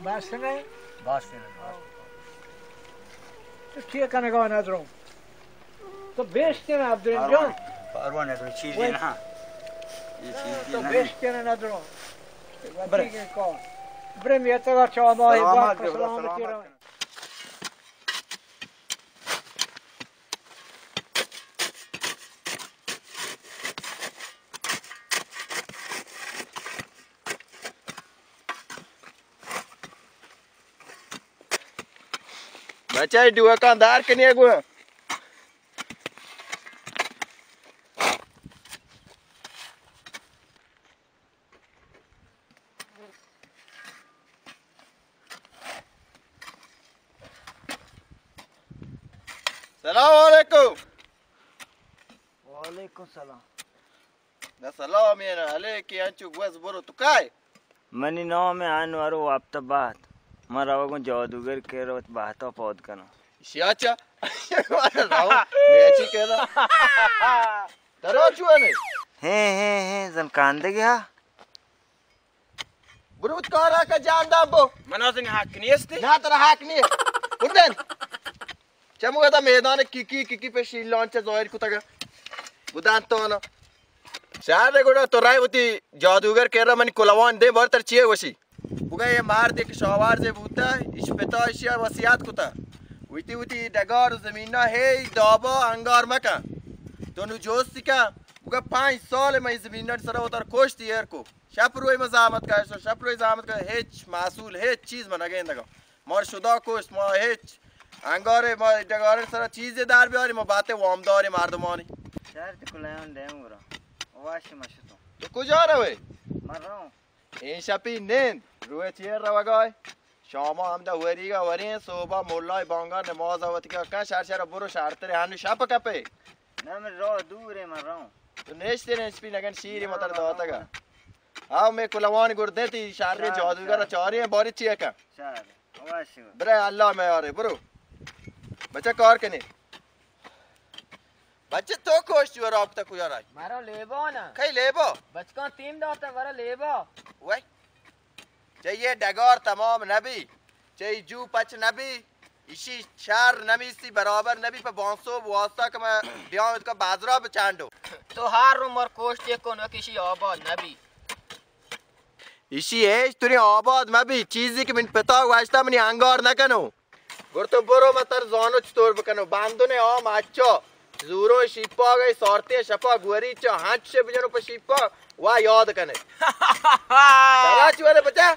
بس نہ؟ بس نہ، بس۔ تو چی کنگا ندرو؟ تو بیش کن عبدالرحیم جان۔ پرواہ نہ، تو چیزی وای۔ نہ۔ یہ چیزی تو نہ۔ بیش کن ندرو۔ برے۔ وتی کے کار۔ برے میتگا چا ماہی سلامت بات بے، برو، سلامتی سلامت۔ رو۔ بچہ، ڈوکاں دار کنی گو۔ سلام علیکم۔ وعلیکم سلام۔ نہ سلام اے نہ علیکے، انچو گوز برو۔ تو کائے؟ منی نام انور و وپت بحت۔ من روگوں جادوگر کرا وت بحتا پاد کنوں۔ شیا چا؟ رو، نیچی کرا۔ ترا چو نے؟ ہیں، ہیں، ہیں، زن کاندگی ہا؟ برو وت کارا کا جان دام بو۔ منا زنی حق نیست۔ نا ترا حق نیست۔ بردن۔ چمو ادا میدان کیکی، کیکی پہ شیلان چہ ظاہر کتگ۔ بدان تو نا۔ شہر گڑا تو رائے وتی جادوگر کرا منی کلوان دے بار تر چیے وشی۔ بگا یہ مردے کہ شاوارزے بوتا، اش پتا اشیا وصیت کتا۔ وتی وتی ڈگار و زمینا ہے دابا انگار مکن۔ تو نو جوستی کا، بگا پانچ سال میں زمینا سرا وتر کوشتی ایر کو۔ شپ روی ما زحمت کشت، شپ روی زحمت کشت، ہچ محصول، ہچ چیز ما نگندگا۔ ما شدا کشت، ما ہچ انگارے، ما ڈگارے سرا چیزے در بیاری، ما باتے وامداری مردمانی۔ شرط کلیان دیم گرا۔ واشی ما شتو۔ تو کجا روے؟ من رو۔ این شپی نند، روی چیر روگای؟ شاما ہمدا وریگا ورین، صوبا مولای بانگا نماز وتگا کن، شر شر برو شرتر ہنو شپ کپے۔ نہ، من رو دورے، من رو۔ تو نیشتے نے اسپی نگن شیری متر داتگا۔ ہاں، میں کلوان گردے تی شہر جادوگر چاری ہیں، باری چیئے کن۔ شہر، واشی۔ برے اللہ میں آرے، برو۔ بچہ کار کنے۔ بچہ تو کوشتی و رابطہ کجا رائی؟ مارا لیبا نا۔ کئی لیبا؟ بچکان تیم داتا ورا لیبا۔ وای۔ چہ یہ ڈگار تمام نبی، چہ یہ جو پچ نبی، اشی شر نمیسی برابر نبی پہ بانسوب واسطہ کہ میں بیاں اتکا بازرا بچانڈو۔ تو ہر عمر کوشت یک کن وک اشی آباد نبی۔ اشی ہیچ طوری آباد مبی، چیزی کہ من پتا گوشتا منی انگار نکنو۔ گر تو برو، من تر زانو چطور بکنو۔ باندنے آ مچا زورو شیپا گئی سارتے شپا گوری چا ہنچ سے بجنو پہ شیپا وا یاد کنے۔ ترا چونے بچا؟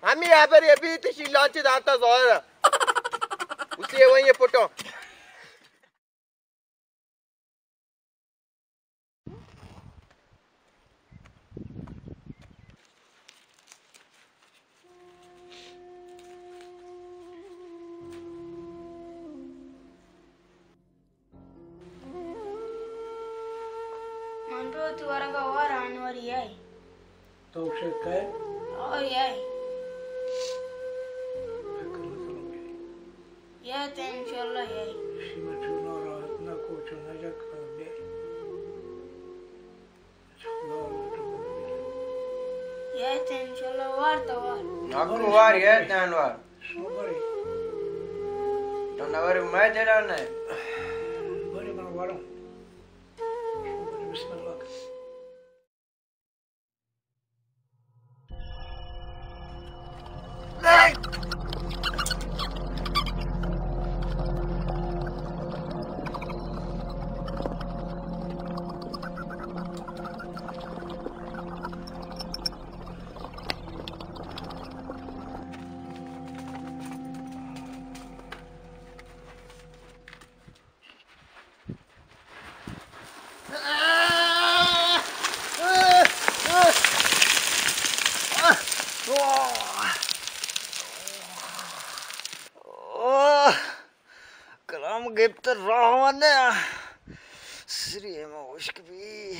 ہمی ابر یہ بیت شی لانچ دانتا ظاہر۔ اسی وہی پٹو۔ من رو تو ورگا وار آنوری آئی۔ تو شک ہے؟ او یای۔ فکر مت کرو۔ یای تے انشاءاللہ یای۔ شیما چونا راحت نہ کو، چونا جک پر بے۔ یای تے انشاءاللہ وار تو وار۔ ناکو وار، یای تے انوار۔ تو نوار میں دیرا نہ۔ بڑے من واروں۔ بسم اللہ۔ کلام گپت راہ ونہ، سری ما اشک بی۔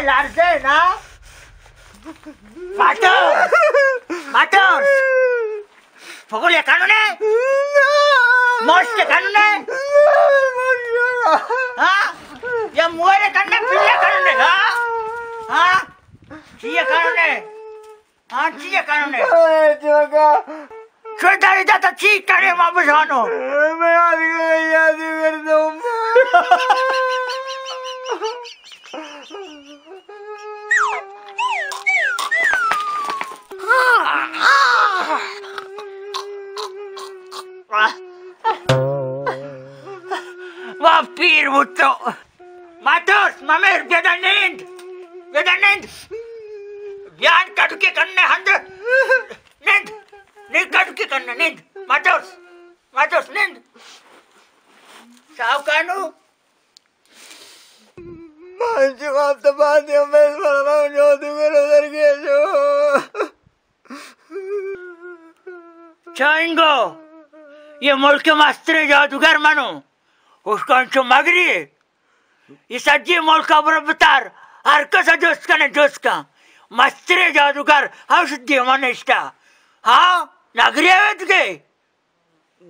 لرزے نا؟ ماتور! ماتور! پگل یا کانو نے؟ موش کے کانو نے؟ ہاں؟ یا موئے کانو نے، پلے کانو نے؟ ہاں؟ ہاں؟ چیئے کانو نے؟ ہاں، چیئے کانو نے؟ اے جوگا۔ چو داری دا تا چی کنے ما بزانو؟ میں آدھی کو یاد کر دوں۔ واہ، پیر بوتو۔ ماتوس، ممیر، بیدا نند۔ بیدا نند۔ بیان کٹکے کننے ہند۔ نند۔ نند کٹکے کننے، نند۔ ماتوس۔ ماتوس، نند۔ ساو کانو۔ من چو وقت بعد یا میں سلام جادوگر ادھر گئے جو۔ چا انگو، یہ ملک مستریں جادوگر منو۔ اس کا انچو مگری۔ یہ سجی ملک ابر بتار، ہر کس جست کنے جست کن۔ مستریں جادوگر، ہم شد دیوان اشتا۔ ہاں، نگری آوید گئے۔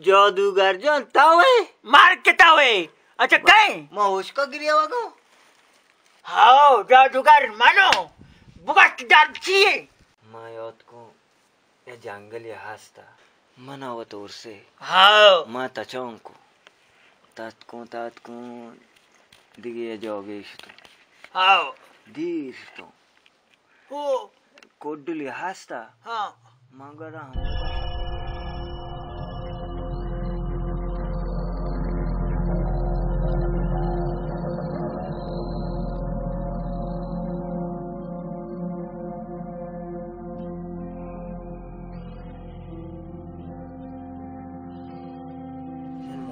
جادوگر جان، تاوے؟ مار کے تاوے؟ اچھا، کئے؟ ما ہوشکا گریا وگا۔ ہاؤ، جادوگر منو۔ بگشت درد چیے؟ ما یاد کو، یا جنگل یا ہستا۔ منا و تورسے۔ ہاؤ۔ ما تچان کو۔ تات کو، تات کو۔ دیگه یا جاگه شتو۔ ہاؤ۔ دیر شتو۔ ہو۔ کوڈلی ہستا۔ ہاں۔ مگر ہم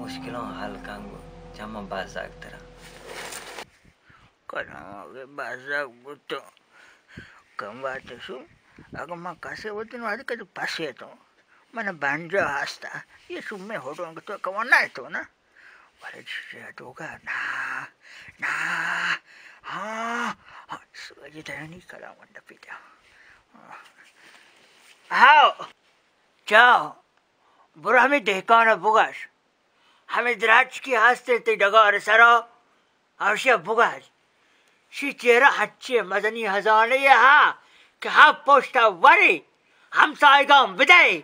مشکلوں حل کنگو چما بازاک ترا۔ کلام اگہ بازاک بوتو، کم بات شو، اگہ ما کسے وتی نو ادی کدی پسے تو، من بنجا ہستا، یہ شو میں ہوٹوں کہ تو کون نہ تو نا، بلے جیسے تو گا نا، نا، ہاں، ہاں، سوجی ترانی کلام ونڈا پیتا۔ ہاؤ، چاؤ، برو ہمیں دہکان بگش۔ ہمے دراچکی ہست انت تئی ڈگار سرا، ہمشیا بگش۔ شی چیرا ہچے مزنی ہزانے ہا کہ ہا پشتا ورے، ہمسایگاں بدئے،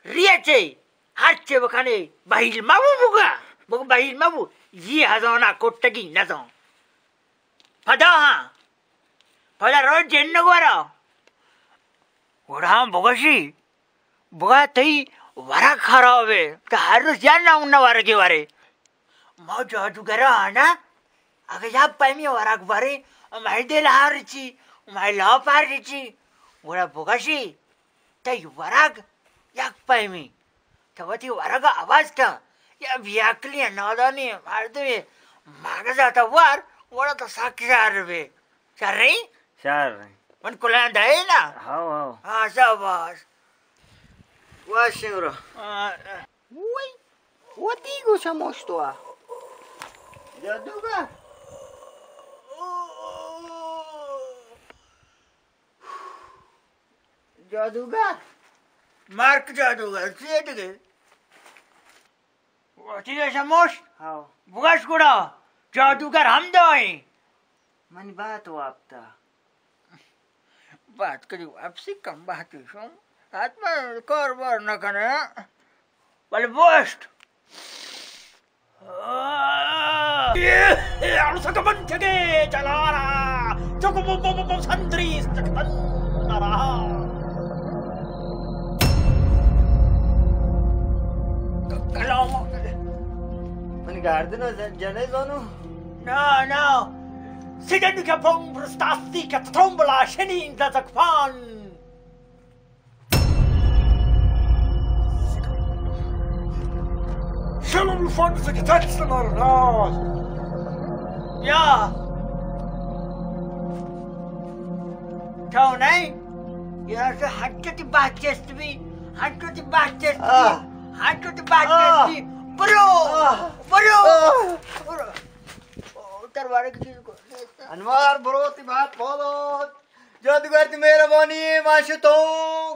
ریچے، ہرچے بکنے، بہیل مبو بگا، بگو بہیل مبو، یہ ہزانہ کٹگی نزان۔ پدا ہاں، پدا رو جن گورا، گڑا ہم بگشی، بگا تئی ورگ خرابے، تو ہر روز یا نہ اونا ورگے ورے۔ ما جادوگرا آنا، اگہ یا پیمی ورگ ورے، مئے دل ہار چی، مئے لاپ ہار چی، گڑا بگشی، تئی ورگ یک پیمی، تو وتی ورگ عوض کن، یا بیاکلی نادانی مردمی مغزا تو ور، گڑا تو سک شر بے۔ شریں؟ شریں۔ من کلان دئے نا؟ How, how. ہاں، شاباش۔ واشیں برو۔ آ، آ۔ وئی، وتی گوشا مشتوا۔ جادوگر۔ جادوگر۔ مارک جادوگر، چیئے دگہ؟ وتی شموشت؟ ہاؤ۔ بگش گڑا، جادوگر ہمدا ایں۔ منی بات وابتا۔ بات کدی واپسی کم بہتی شو۔ حتما کاروبار نہ کنے۔ بلے بوشت۔ اڑسک بنچگے جلارا، چک بو بو بو بو سندری سچک تندرا۔ کلام۔ من گاردن ز-، جنے زانو؟ نا، نا۔ سیدن کے پم پرستاستی کے تترم بلاشنی زکفان۔ شلم فنز که تچ نمر ناز. بیا. تو نئے؟ یا تو حجتی بات چست بی، حجتی بات چست بی، آہ. حجتی بات آہ. چست بی. برو، آہ. برو، آہ. برو. انوار برو، تی بات بولو۔ جادوگر، تی مہربانی، ما شتوں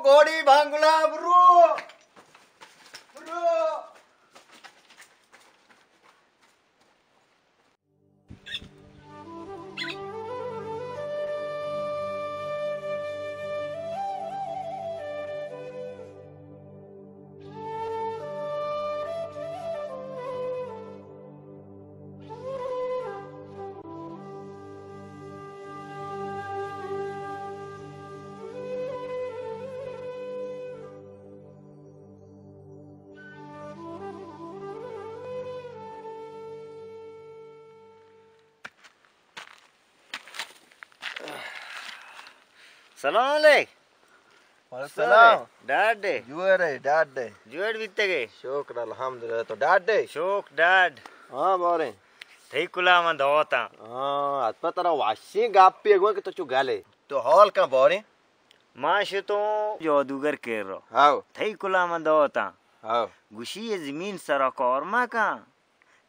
گوڑی بانگلا، برو۔ برو۔ سلام علیک۔ وعلیکم السلام۔ ڈاڈ ئے؟ جوڑ ئے، ڈاڈ ئے۔ جوڑ بیتگ ئے؟ شکر الحمدللہ، تو ڈاڈ ئے؟ شوک ڈاڈ۔ ہاں باریں۔ تئی کلا من دوتاں۔ ہاں، اتپا ترا وشیں گپے گوں کہ تو چو گل ئے۔ تو حال کن باریں۔ ما شتوں جادوگر کرا۔ ہاؤ۔ تئی کلا من دوتاں۔ ہاؤ۔ گوشی اے زمین سرا کار مکن۔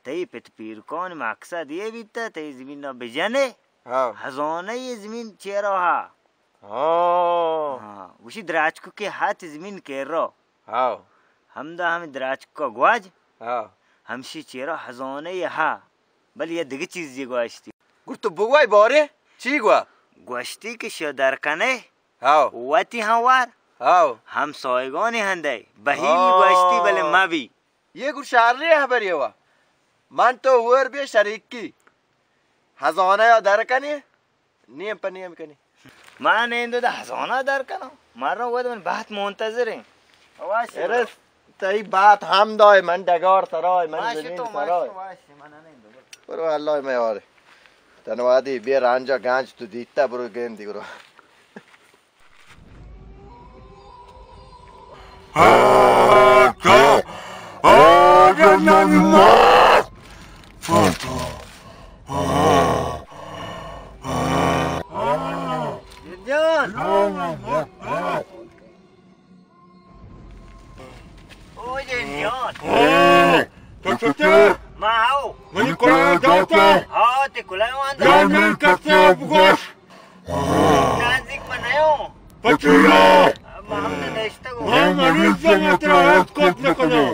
تئی پت پیرکانی مقصد اے بیتہ، تئی زمین ءَ بجن ئے۔ ہاؤ۔ ہزانہ اے زمین چیرا ہا۔ ہاؤ۔ ہاں، گوشی درچکے ہا تئی زمین کرا۔ ہاؤ۔ ہمدا ہمے درچک ءَ گوج۔ ہاؤ۔ ہمشی چیرا ہزانہ اے ہا۔ بلے اے دگہ چیزے گوشتی۔ گڑا تو بگوئے باریں، چی گوا؟ گوشتی کہ شو درکن ئے۔ ہاؤ۔ وتی ہم وار۔ ہاؤ۔ ہمسایگانی ہند ئے۔ بہیل ہاؤ۔ گوشتی بلے مبی۔ اے گڑا شریں ہبرے وا۔ من تو ہور بے شریکی۔ ہزانہ ءَ درکنی، نیم پہ نیم کنی۔ ما نندو دا ہزانہ درکنوں۔ مروں گوشت من بہت منتظر ایں۔ ارے، تئی بات ہمدا ئے، من ڈگار سرا ئے، من زمین سرا ئے۔ برو اللہ مئے آرے۔ تنوادی بے رانجا گانج تو دیتا، برو گیندی برو۔ او جنجان۔ ہاں، تو چتے؟ ما ہاؤ۔ منی کلا داتا؟ ہاں، تے کلا وان یا داتا۔ من کتے بگوش۔ نزدیک من نیو۔ پچیا؟ ما ہم نشتگو۔ من مریض جنگ ترا یاد کت نکنو۔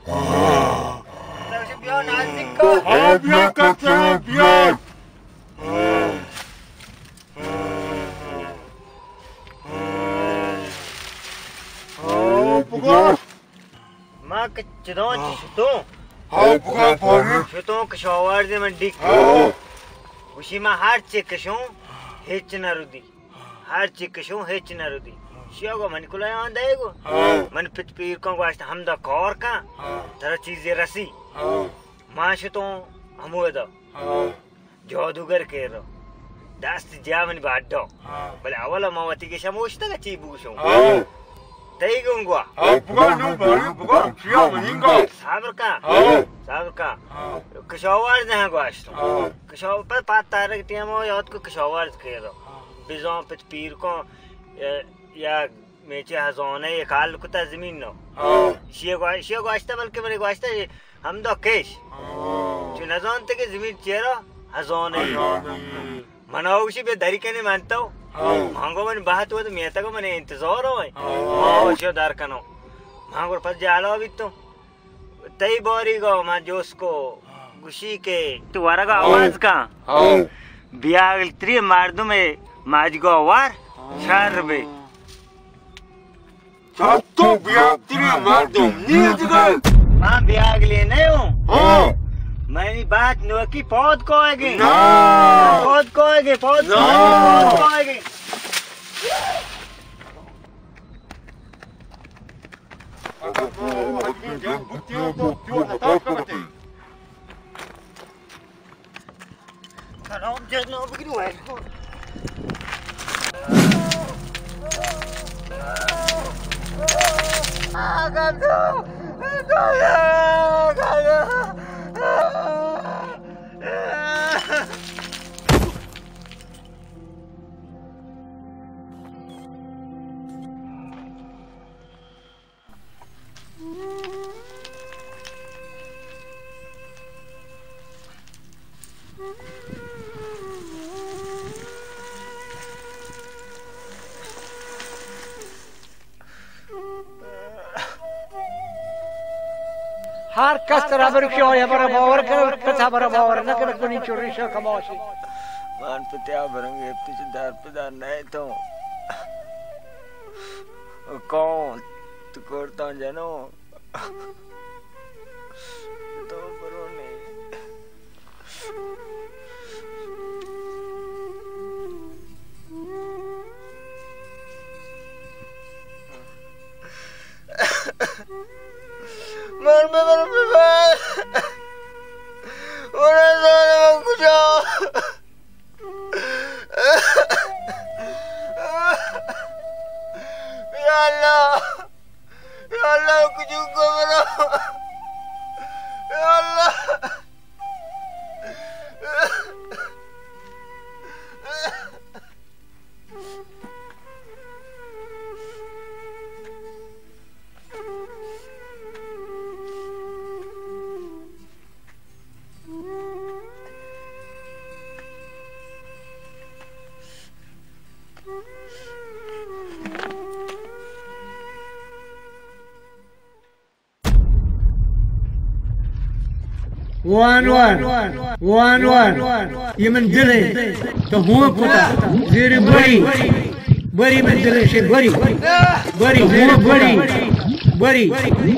تو بیا نزدیک کا۔ ہاں، بیا کتے بیا۔ ہاں، بگوش۔ ما کہ چداں چہ شتوں۔ ہاں، بگا پارے۔ شتوں کشاورز من ڈیک۔ ہاں۔ گوشی ما ہر چی کشوں، ہچ نہ رودی۔ ہر چی کشوں، ہچ نہ رودی۔ شیا گو من کلا آن دے گو۔ ہاں۔ من پت پیرکاں گوشت ہمدا کار کن۔ ہاں۔ ترا چیزے رسی۔ ہاں۔ ما شتوں ہمودا۔ ہاں۔ جادوگر کرا۔ دست جا منی باڈا۔ ہاں۔ بلے اولا ما وتی گشا موشتگا چی بگوشوں۔ ہاں۔ تئی گوں گوا۔ ہاں، بگا نو بارو بگا، چیا منینگا۔ صبر کا۔ ہاں۔ صبر کا۔ ہاں۔ کشاورز نہ گوشت۔ ہاں۔ کشاو-، پر پات تارک ٹیم یاد کو کشاورز کرا۔ ہاں۔ بزاں پت پیرکاں، یا، یا میچے ہزانہ یک حال کتا زمین نو۔ ہاں۔ شیے گوا-، شیے گوشتا بلکہ منے گوشتا ہمدا کش۔ ہاں۔ چو نزانتے کہ زمین چیرا ہزانہ۔ ہزانہ۔ منا گوشی بیا دری کنے من تو۔ ہاں۔ مانگو من بہت وت میتگو من انتظار ہوئے۔ ہاں۔ ما شو در کنو۔ مانگو پس جالا بیتو۔ تئی باری گو من جوس کو گوشی کہ تو ورگا آواز کن۔ ہاں۔ بیاگل تری مردم ماجگا وار شر بے۔ چہ تو بیاتری مردم نیدگل۔ من بیاگلی نیوں۔ ہاں۔ منی بات نوکی پاد کوئگی۔ نا۔ پاد کوئگی، پاد کوئگی، پاد کوئگی۔ اگر تو ہمے مردمے جند بوتی تو تو نکاس کتی۔ سلام جناب، بگیر ویل کن۔ آقا تو، تو، آقا تو۔ ہر کس ترا برکشی، آئی ہبرا باور کن، کس ہبرا باور نہ کن، کنی چوری شا کماشی۔ من پتیا برنگ اے پچ دار پدار نہ تو۔ کون تو کرتاں جنو؟ تو برو نے۔ من ببر ببر۔ من زانم کجا۔ یا اللہ، یا اللہ، کجو کو برو۔ یا اللہ۔ وانوار، وانوار، یہ من دل ہے، تو ہوں پتا، زیر بری، بری من دل ہے، بری، بری، زیر بری، بری،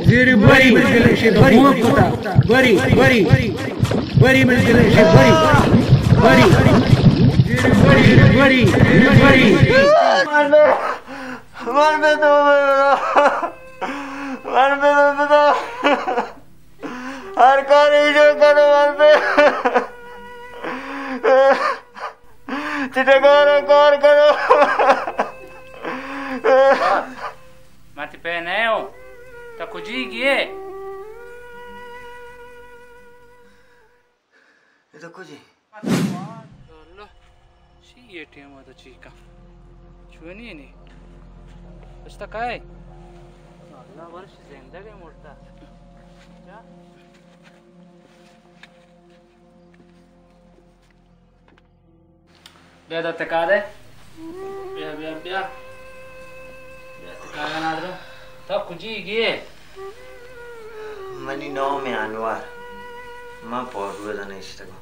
زیر بری من دل ہے، بری، ہوں پتا، بری، بری، بری من دل ہے، بری، بری، زیر بری، بری، زیر بری۔ من بہ تو بہ بدا۔ من بہ تو بدا۔ ہر کار ایشو کرو من بہ۔ چٹکارا کار کرو۔ من تی پہ نہ ہوں۔ تو کجی گئے؟ اے تو کجی؟ اللہ، چی اے ٹیم ءَ تو چی کن؟ چونی نی؟ پشتا کائے؟ اللہ ورش زندگ ہے مرتا۔ کیا؟ بیا دا تکا دے۔ بیا، بیا، بیا۔ بیا تکا دے نادرو۔ تو کجی گئے؟ منی نام انوار۔ من پاگو دنیشتگوں۔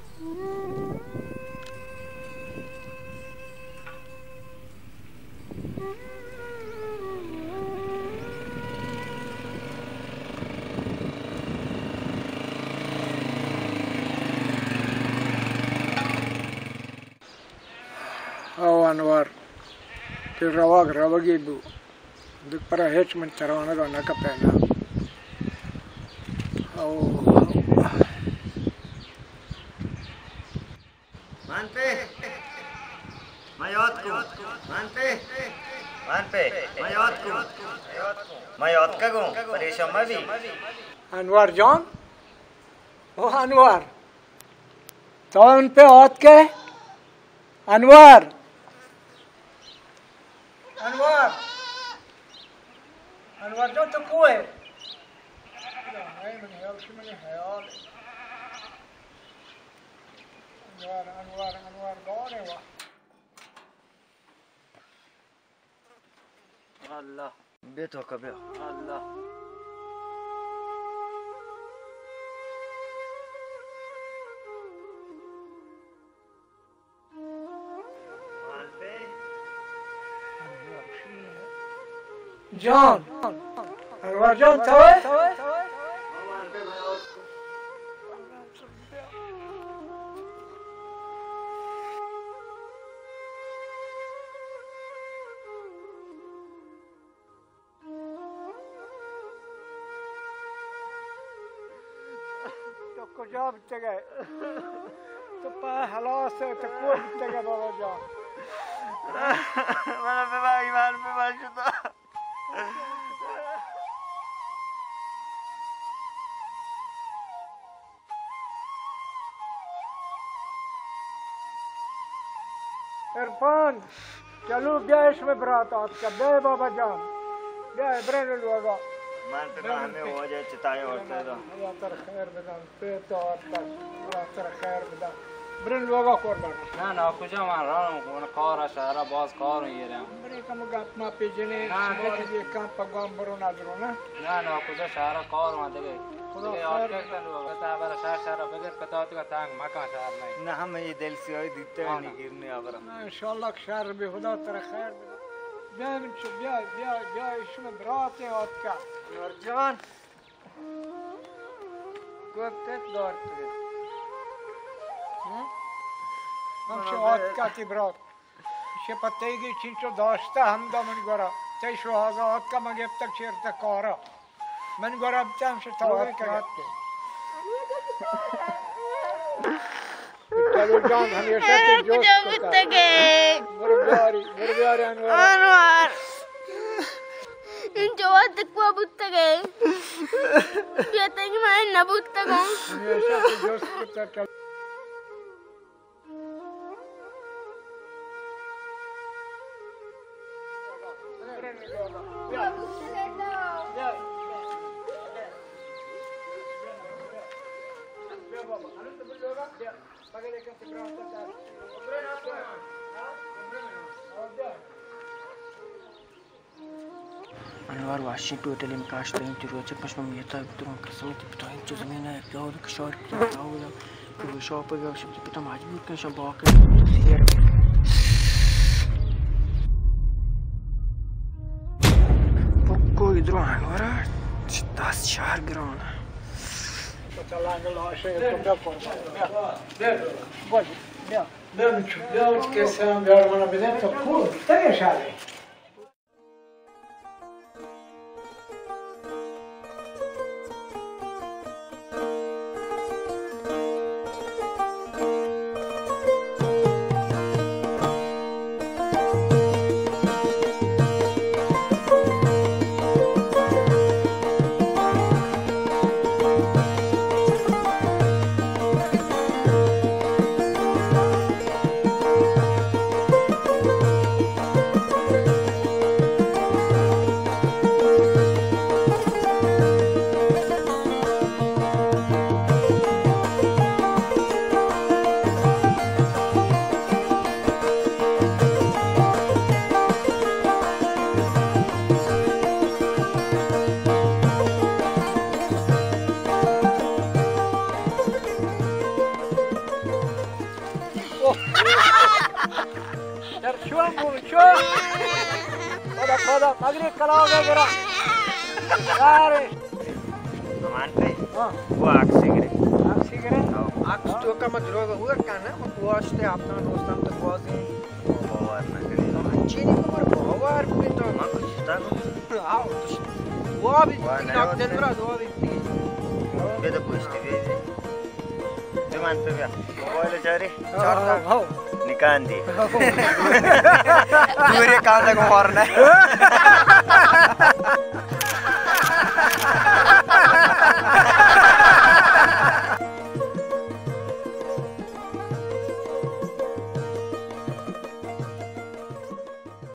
او انوار، تئی روگ روگی بو، دگہ پرا ہچ من ترانگا نہ کپیناں۔ او۔ من پہ، من یات کو۔ من پہ، من پہ، من یات کو۔ من یات کا گوں، پریشان مہ بی۔ انوار جان، او انوار۔ تو ان پہ آتکے؟ انوار! انوار! انوار جان، تو کو ئے؟ اے منی ہیال، شی منی ہیال۔ انوار، انوار، انوار، گور ئے وا۔ اللہ۔ بے تو کا بے۔ اللہ۔ جان، انوار جان، تو ئے؟ تو کجا بوتگ ئے؟ تو پہ ہلاس ئے، تو کور بوتگ ئے بابا جان؟ من ببا، ایمان ببا شتا۔ عرفان، چلو بیا، اش مئے برات آتکا، بیا بابا جان، بیا برین لوگا۔ من تو ہمے واجہ چتائے اورتے دا۔ اللہ تر خیر بدن، پہ تو آتکا، اللہ تر خیر بدن۔ برن لوگا قربان۔ نا، نا، کجا من رانو، من کار شہرا باز کار یہ رہا۔ برے کم گپ ما پہ جنے، نا، شما دیگہ۔ یہ کم پگوان برو نا درو نا۔ نا، نا، کجا شہرا کار ما دیگہ۔ خدا دیگہ خیر۔ آرکیٹیکٹ لوگا، تا برا شہر، شہر بگر کتا تو تنگ مکان شہر نہیں۔ نہ، ہم یہ دل سیاہی دیتے ہاں، نہیں نا۔ گرنے آورا۔ نا، انشاءاللہ شہر بے خدا ترا خیر بے۔ بیا من چو، بیا، بیا، بیا، شما برات آتکا۔ نور جان۔ گوپتت دارت۔ ہم؟ ہم چو آتکا تی برات۔ شپتیگی چنچو داشتہ ہمدا من گورا۔ تئی شوہازا آتکا من گپتگ چیرتہ کارا۔ من گورا بتا ہم شو تو آتکا۔ کلو جان ہمیشہ تو جوست کتا۔ کجا بوتگے؟ برو بیاری، برو بیاری انور۔ انور۔ انچو وقت کو بوتگے؟ بیا تنگ میں نہ بوتگوں۔ ہمیشہ تو جوست کتا۔ انوار واشیں ٹوٹلی مکاش دیں تی روچک پشم میتا تو قسمت پتائیں چو زمین ہے پیاو کشار کتا پیاو۔ تو شاپ گیا شب پتا مجبور کن شب باکر۔ پکو ادرو انورا دس چار گران۔ پتا لانگ لاشے تو کیا کون۔ بیا، بیا۔ بیا، بیا، کیسے ہم یار منا بدے تو کو تگے شارے۔ در چون بون چون؟ پدا، پدا، مگری کلاغ گرا۔ یار۔ ہمان پہ؟ ہاں۔ وہ عکس گرے۔ عکس گرے؟ ہاں۔ عکس تو کا مت لوگ ہوا کنا، مت واسطے اپنا دوستان تو بازی۔ باور نہ کرے۔ اچھی نہیں خبر، باور بھی تو۔ ہاں، کچھ تھا۔ آؤ، تو وہ بھی وہ نہیں دن ہوتے۔ برا دعا بھی۔ بے تو پوچھتے بھی۔ جمان پہ بیا۔ موبائل چاری۔ ہاں، چارتا۔ ہاں، ہاں۔ نکان دی۔ ہاں۔ پورے کام تک مارنا ہے۔